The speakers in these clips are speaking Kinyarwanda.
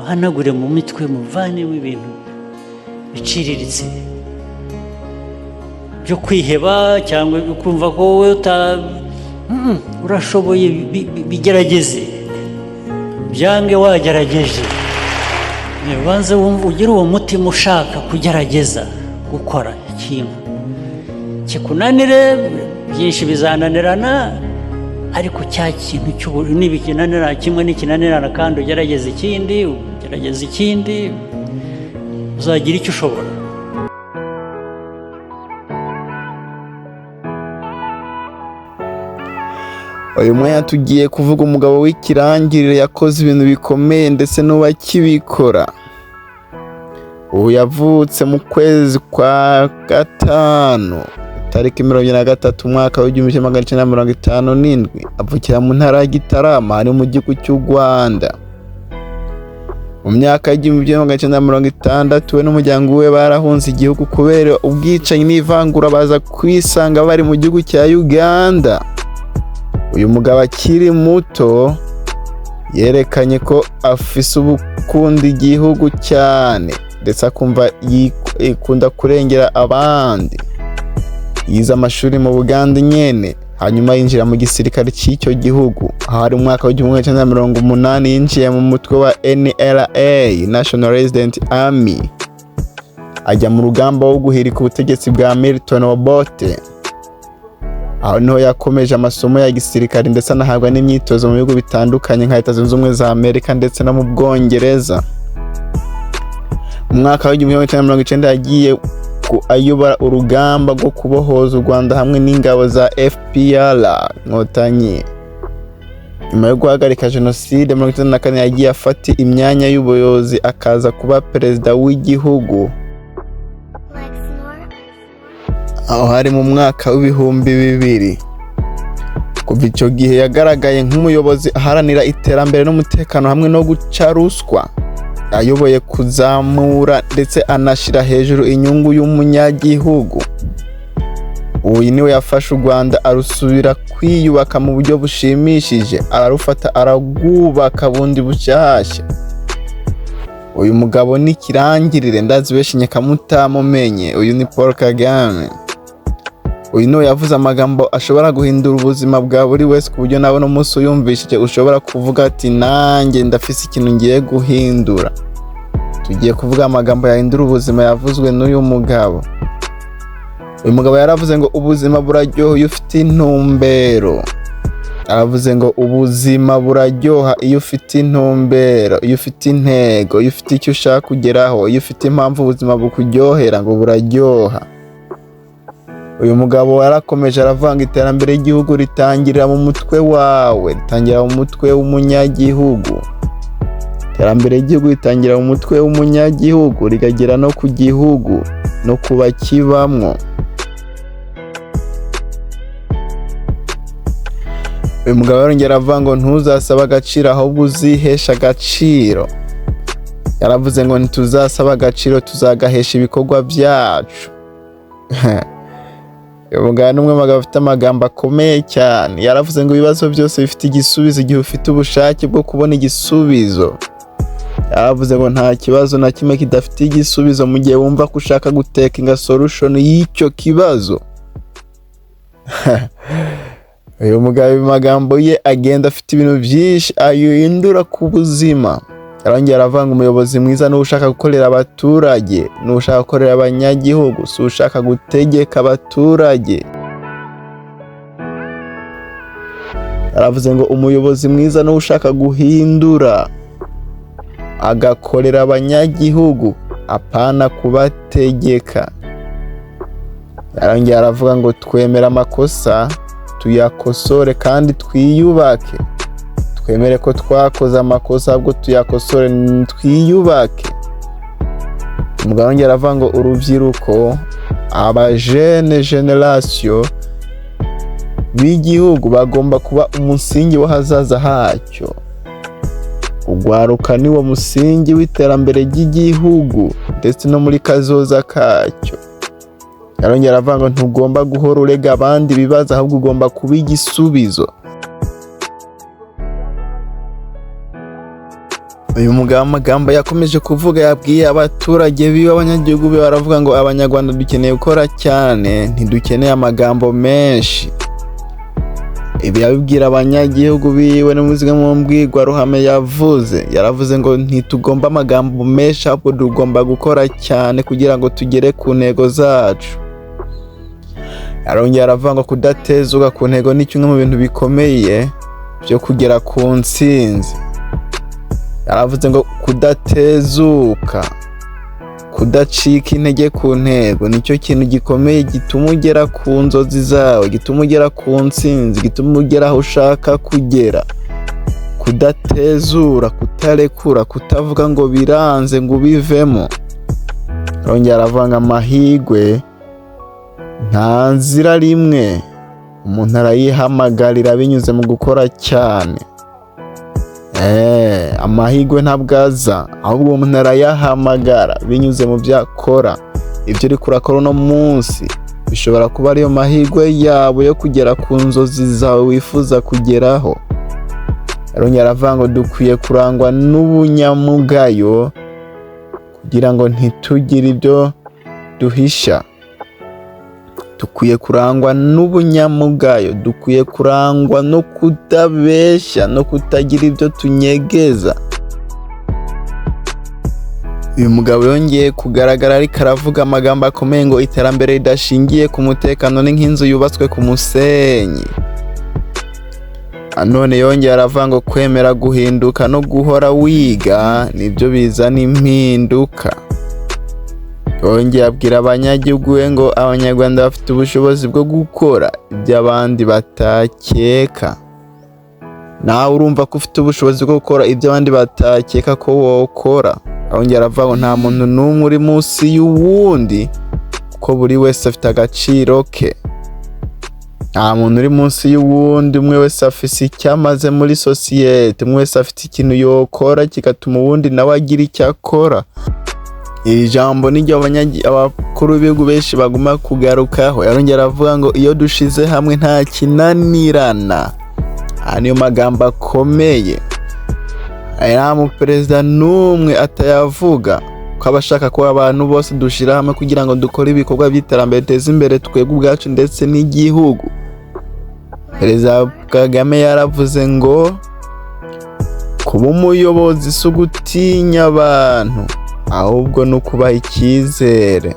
Muhanagure mu mitwe, muvanemo ibintu biciriritse byo kwiheba cyangwa kumva ko wowe uta urashoboye. Bigerageze, byange wagerageje. Ubanze wumve, ugire uwo mutima ushaka kugerageza gukora ikintu, kikunanire, byinshi bizananirana, ariko cya kintu cy'ubu nibikinanira kimwe, nikinanirana kandi ugerageza ikindi, ugerageza ikindi, uzagira icyo ushobora. Uyu mwanya tugiye kuvuga umugabo w'ikirangirire, yakoze ibintu bikomeye ndetse n'ubu akibikora. Ubu yavutse mu kwezi kwa gatanu, tariki 23, umwaka w'1957, avukira mu ntara ya Gitarama, ari mu gihugu cy'u Rwanda. Mu myaka y'1960, we n'umuryango we barahunze igihugu kubera ubwicanyi n'ivangura, baza kwisanga bari mu gihugu cya Uganda. Uyu mugabo akiri muto yerekanye ko afise ubukunda igihugu cyane, ndetse akumva yikunda kurengera abandi. Yize amashuri mu Buganda nyene, hanyuma yinjira mu gisirikare cy'icyo gihugu. Aho hari umwaka w'1980, yinjiye mu mutwe wa NRA, National Resident Army, ajya mu rugamba wo guhirika ubutegetsi bwa Milton Obote. Aho niho yakomeje amasomo ya gisirikare, ndetse anahabwa n'imyitozo mu bihugu bitandukanye nka Leta Zunze Ubumwe za Amerika ndetse no mu Bwongereza. Mu mwaka w'1990 yagiye ayobora urugamba rwo kubohoza u Rwanda hamwe n'ingabo za FPR Inkotanyi. Nyuma yo guhagarika jenoside, 94 yagiye afata imyanya y'ubuyobozi, akaza kuba perezida w'igihugu. Aho hari mu mwaka w'2000. Kuva icyo gihe yagaragaye nk'umuyobozi aharanira iterambere n'umutekano hamwe no guca ruswa. Ayoboye kuzamura ndetse anashyira hejuru inyungu y'umunyagihugu. Uyu niwe yafashe u Rwanda arusubira kwiyubaka mu buryo bushimishije, ararufata ararwubaka bundi bushyashya. Uyu mugabo ni ikirangirire, ndazi benshi nyakamutamumenye. Uyu ni Paul Kagame. Uyu niwe yavuze amagambo ashobora guhindura ubuzima bwa buri wese, ku buryo nawe umunsi uyumvishije ushobora kuvuga ati: "Nanjye ndafise ikintu ngiye guhindura." Tugiye kuvuga amagambo yahindura ubuzima yavuzwe n'uyu mugabo. Uyu mugabo yaravuze ngo: "Ubuzima buraryoha iyo ufite intumbero." Aravuze ngo: "Ubuzima buraryoha iyo ufite intumbero, iyo ufite intego, iyo ufite icyo ushaka kugeraho, iyo ufite impamvu ubuzima bukuryohera," ngo buraryoha. Uyu mugabo yarakomeje aravanga: "Iterambere ry'igihugu ritangirira mu mutwe wawe, ritangira mu mutwe w'umunyagihugu. Iterambere ry'igihugu ritangira mu mutwe w'umunyagihugu, rikagera no ku gihugu no ku bakibamwo." Uyu mugabo yarongera aravuga ngo: "Ntuzasabe agaciro, ahubwo uzihesha agaciro." Yaravuze ngo: "Ntituzasaba agaciro, tuzagahesha ibikorwa byacu." Uyu mugabo ni umwe mu bagabo bafite amagambo akomeye cyane. Yaravuze ngo: "Ibibazo byose bifite igisubizo igihe ufite ubushake bwo kubona igisubizo." Yaravuze ngo: "Nta kibazo na kimwe kidafite igisubizo mu gihe wumva ko ushaka gutekinga solution y'icyo kibazo." Uyu mugabo mu magambo ye agenda afite ibintu byinshi ahindura ku buzima. Arongera aravuga ngo: "Umuyobozi mwiza ni ushaka gukorera abaturage, ni ushaka gukorera abanyagihugu, si ushaka gutegeka abaturage." Aravuze ngo: "Umuyobozi mwiza ni ushaka guhindura, agakorera abanyagihugu, apana kubategeka." Arongera aravuga ngo: "Twemere amakosa, tuyakosore kandi twiyubake. Twemere ko twakoze amakosa, ahubwo tuyakosore twiyubake." Umugabo arongera aravuga ngo: "Urubyiruko, aba jeune génération b'igihugu bagomba kuba umusingi w'ahazaza hacyo. Ugwaruka ni wo musingi w'iterambere ry'igihugu ndetse no muri kazoza kacyo." Yarongera aravuga ngo: "Ntugomba guhora urega abandi ibibazo, ahubwo ugomba kuba igisubizo." Uyu mugabo amagambo yakomeje kuvuga, yabwiye abaturage biwe, abanyagihugu biwe, baravuga ngo: "Abanyarwanda dukeneye gukora cyane, ntidukeneye amagambo menshi." Ibi yabibwira abanyagihugu biwe no muri mu mbwirwaruhame yavuze. Yaravuze ngo ntitugomba amagambo menshi, ahubwo tugomba gukora cyane kugira ngo tugere ku ntego zacu. Arongera aravuga ngo kudatezuka ku ntego ni kimwe mu bintu bikomeye byo kugera ku ntsinzi. Yaravuze ngo kudatezuka, kudacika intege ku ntego nicyo kintu gikomeye gituma ugera ku nzozi zawe, gituma ugera ku ntsinzi, gituma ugera aho ushaka kugera. Kudatezura, kutarekura, kutavuga ngo biranze ngo ubivemo. Arongera aravuga ngo amahirwe nta nzira rimwe, umuntu arayihamagarira binyuze mu gukora cyane. Amahirwe ntabwo aza, ahubwo umuntu arayahamagara binyuze mu byo akora. Ibyo uriko urakora uno munsi bishobora kuba ariyo mahirwe yawe yo kugera ku nzozi zawe wifuza kugeraho. Arongera aravuga ngo dukwiye kurangwa n'ubunyamugayo kugira ngo ntitugire ibyo duhisha. Dukwiye kurangwa n'ubunyamugayo, dukwiye kurangwa no kutabeshya no kutagira ibyo tunyegeza. Uyu mugabo yongeye kugaragara ariko aravuga amagambo akomeye ngo iterambere ridashingiye ku mutekano ni nk'inzu yubatswe ku musenyi. None yongeye aravuga ngo kwemera guhinduka no guhora wiga nibyo bizana impinduka. Yongeye abwira abanyagihugu we ngo Abanyarwanda bafite ubushobozi bwo gukora ibyo abandi batakeka. Nawe urumva ko ufite ubushobozi bwo gukora ibyo abandi batakeka ko wokora. Arongera aravuga ngo nta muntu n'umwe uri munsi y'uwundi, kuko buri wese afite agaciro ke. Nta muntu uri munsi y'uwundi, umwe wese afise icyo amaze muri sosiyete, umwe wese afite ikintu yokora kigatuma uwundi nawe agira icyo akora. Iri jambo niryo abakuru b'ibihugu benshi baguma kugarukaho. Yarongera aravuga ngo iyo dushize hamwe nta kinanirana. Aya niyo magambo akomeye, aya nta muperezida n'umwe atayavuga, ko aba ashaka ko abantu bose dushira hamwe kugira ngo dukore ibikorwa by'iterambere, duteze imbere twebwe ubwacu ndetse n'igihugu. Perezida Kagame yaravuze ngo kuba umuyobozi si ugutinya abantu, ahubwo ni ukubaha icyizere.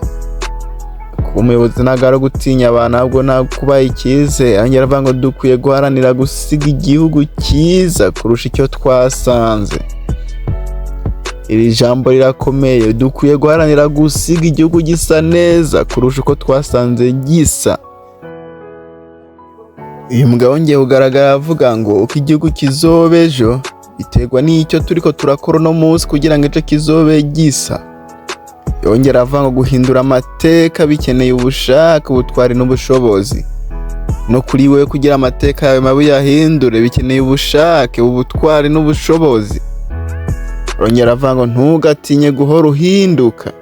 Kuba umuyobozi ntabwo ari ugutinya abantu, ahubwo ni ukubaha icyizere. Arongera aravuga ngo dukwiye guharanira gusiga igihugu cyiza kurusha icyo twasanze. Iri jambo rirakomeye: dukwiye guharanira gusiga igihugu gisa neza kurusha uko twasanze gisa. Uyu mugabo yongeye kugaragara avuga ngo uko igihugu kizoba ejo biterwa n'icyo turiko turakora uno munsi kugira ngo ejo kizobe gisa. Yongera avuga ngo guhindura amateka bikeneye ubushake, ubutwari n'ubushobozi. No kuri wewe, kugira amateka yawe mabi uyahindure, bikeneye ubushake, ubutwari n'ubushobozi. Yongera avuga ngo ntugatinye guhora uhinduka,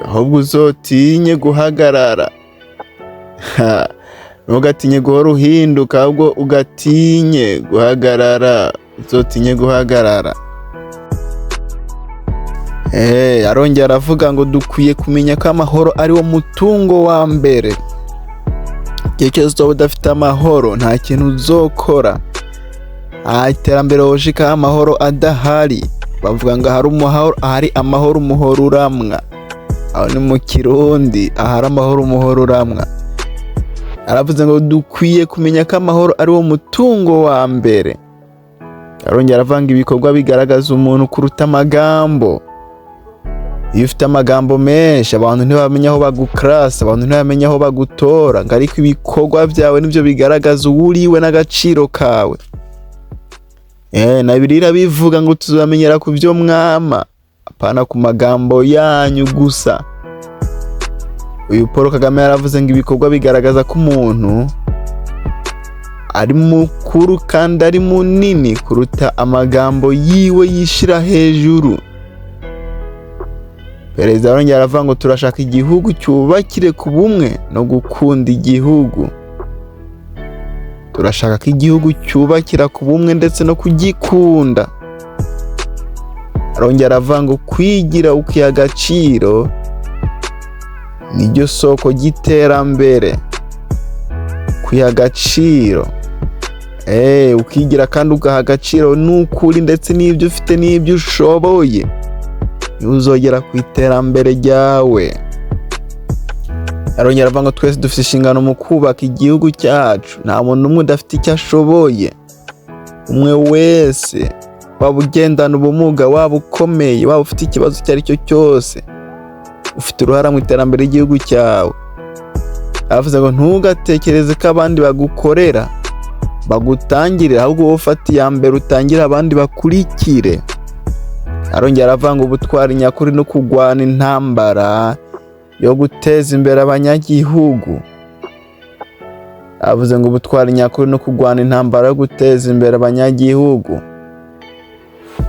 ahubwo uzotinye guhagarara. Ntugatinye guhora uhinduka, ahubwo ugatinye guhagarara, uzotinye guhagarara. Arongera aravuga ngo dukwiye kumenya ko amahoro ari wo mutungo wa mbere. Igihe cyose uzaba udafite amahoro, nta kintu uzokora, nta iterambere woshikaho amahoro adahari. Bavuga ngo ahari umuhoro, ahari amahoro umuhoro uramwa. Aho ni mu Kirundi, ahari amahoro umuhoro uramwa. Aravuze ngo dukwiye kumenya ko amahoro ari wo mutungo wa mbere. Arongera aravuga ngo ibikorwa bigaragaza umuntu kuruta amagambo. Iyo ufite amagambo menshi, abantu ntibamenya aho bagukarasa, abantu ntibamenya aho bagutora, ngo ariko ibikorwa byawe nibyo bigaragaza uwo uriwe n'agaciro kawe. Na Bibiliya bivuga ngo tuzamenyera ku byo mwama, apana ku magambo yanyu gusa. Uyu Paul Kagame yaravuze ngo ibikorwa bigaragaza ko umuntu ari mukuru kandi ari munini kuruta amagambo yiwe yishira hejuru. Perezida arongera aravuga ngo turashaka igihugu cyubakire ku bumwe no gukunda igihugu. Turashaka ko igihugu cyubakira ku bumwe ndetse no kugikunda. Arongera aravuga ngo kwigira ukiha agaciro niryo soko ry'iterambere. Kwiha agaciro, ukigira kandi ugaha agaciro n'ukuri ndetse n'ibyo ufite n'ibyo ushoboye, niho uzogera ku iterambere ryawe. Arongera avuga ngo twese dufite inshingano mu kubaka igihugu cyacu, nta muntu n'umwe udafite icyo ashoboye. Umwe wese, waba ugendana ubumuga, waba ukomeye, waba ufite ikibazo icyo ari cyo cyose, ufite uruhare mu iterambere ry'igihugu cyawe. Aravuze ngo ntugatekereze ko abandi bagukorera, bagutangirira, ahubwo wowe ufata iya mbere utangire, abandi bakurikire. Arongera aravuga ngo ubutwari nyakuri no kurwana intambara yo guteza imbere abanyagihugu. Avuze ngo ubutwari nyakuri no kurwana intambara yo guteza imbere abanyagihugu.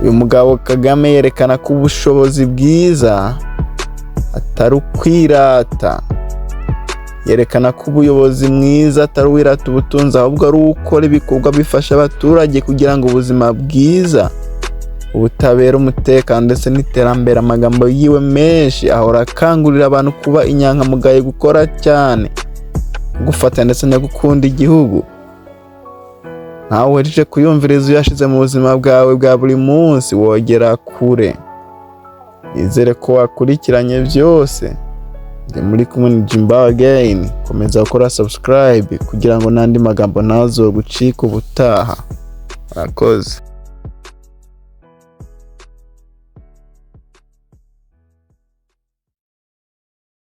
Uyu mugabo Kagame yerekana ko ubushobozi bwiza atari ukwirata, yerekana ko ubuyobozi mwiza atari uwirata ubutunzi, ahubwo ari ukora ibikorwa bifasha abaturage kugira ngo ubuzima bwiza, ubutabera, umutekano ndetse n'iterambere. Amagambo yiwe menshi ahora akangurira abantu kuba inyankamugayo, gukora cyane, gufata ndetse no gukunda igihugu. Ntawe uhejeje kuyumviriza, uyashize mu buzima bwawe bwa buri munsi, wogera kure. Nizere ko wakurikiranye byose. Ndi muri kumwe na Jimba again. Komeza gukora subscribe kugira ngo n'andi magambo ntazogucika ubutaha. Murakoze.